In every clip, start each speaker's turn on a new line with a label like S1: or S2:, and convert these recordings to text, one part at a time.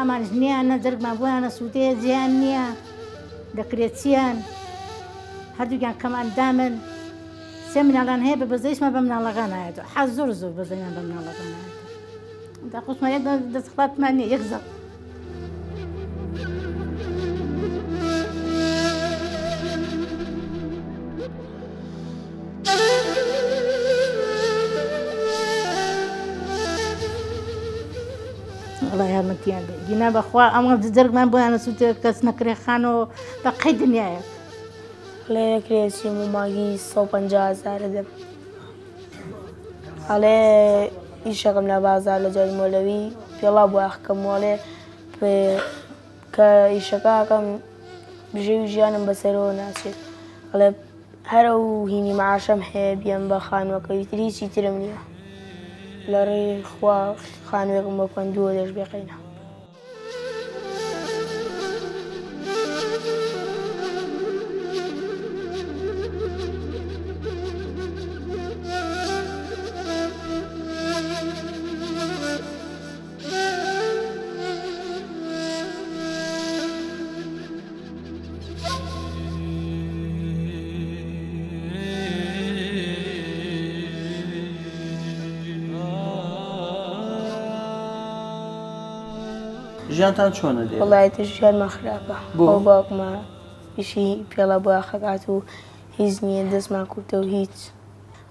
S1: ئەمانیش نییانە جەرگمان بۆیانە سووتێ جێیان نییە دەکرێت چیان هەردووکیان کەم ئەندامن سێ مناڵیان هەیە بە بەزەیشمان بە مناڵەکان نایەتەوە حەز زۆر زۆر بەزەیان بە مناڵەکان نایەتەوە داخۆشمان یەک دەستخڵاتمان نییە یەک زەق. وەڵا یارمەتیان بێ گینا بەخوا ئەمە جەرگمان بۆیانە سووتێ کەس نەکرێ خانەوە بە قەی دنیایەک.
S2: ئەڵێ کرێ چیم و مانگی 150 هەزار دەم ئەڵێ ئیشەکەم لە بازار لە جای مۆلەوی پێڵا بۆیاخکەم و ئەڵێ کە ئیشەکە ئەکەم بژێوی ژیانم بەسەرەوە ناچێت ئەڵێ هەر ئەو هینی معاشەم هەیە بیەم بە خانووەکە ئیتر هیچی ترم نییە لە ڕێی خوا خانووێکم بۆ بکەن دووە دەش بێقەینە.
S3: ژیانتان چۆنە لێرە؟
S2: وەڵای تر ژیانمان خراپە
S3: بۆ؟
S2: ئەو باوکمە ئیشی پێڵا بۆیاخەکات و هیچ نییە دەستمان کورتە و هیچ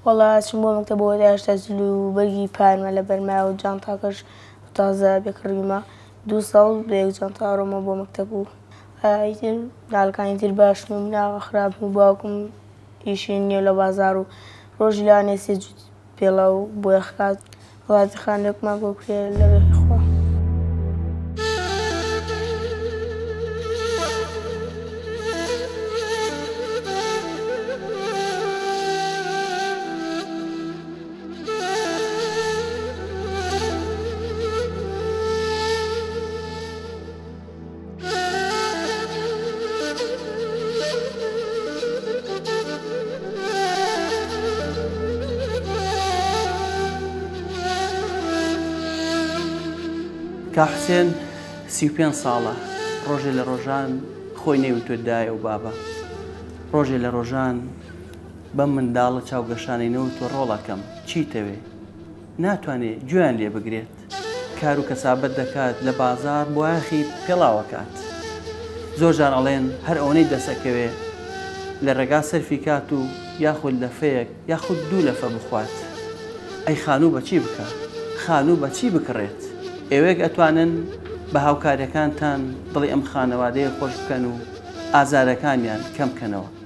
S2: وەڵا ئەچم بۆ مەکتەبەوە تا هێشتا جل و بەرگی پارمە لەبەرمایە و جانتاکەش تازە بێ کڕیومە دوو ساڵ بە یەک جانتا ئەڕۆمەوە بۆ مەکتەب و ئیتر مناڵەکانی تر باشن و من ئاوا خراپم و باوکم ئیشی نییە لە بازاڕ و ڕۆژی لەوانەیە سێ جووت پێڵاو بۆیەخ کات وڵاتی خانووێکمان بۆ بکرێ لە ڕێی خوا.
S3: کا حوسێن 35 ساڵە ڕۆژێ لە ڕۆژان خۆی نەیوتوە دایە و بابە ڕۆژێ لە ڕۆژان بەم منداڵە چاوگەشانەی نەوتوە ڕۆڵەکەم چیتەوێ ناتوانێ گوێیان لێ بگرێت کار و کەسابەت دەکات لە بازاڕ بۆیاخی پێڵاوەکات زۆر جار ئەڵێن هەر ئەوەنەی دەست ئەکەوێ لە ڕێگا سەرفی کات و یاخود لەفەیەک یاخود دوو لەفە بخوات ئەی خانوو بەچی بکا خانوو بەچی بکڕێت ئێوەیەک ئەتوانن بە هاوکاریەکانتان دڵی ئەم خانەوادەیە خۆش بکەن و ئازارەکانیان کەم کەنەوە.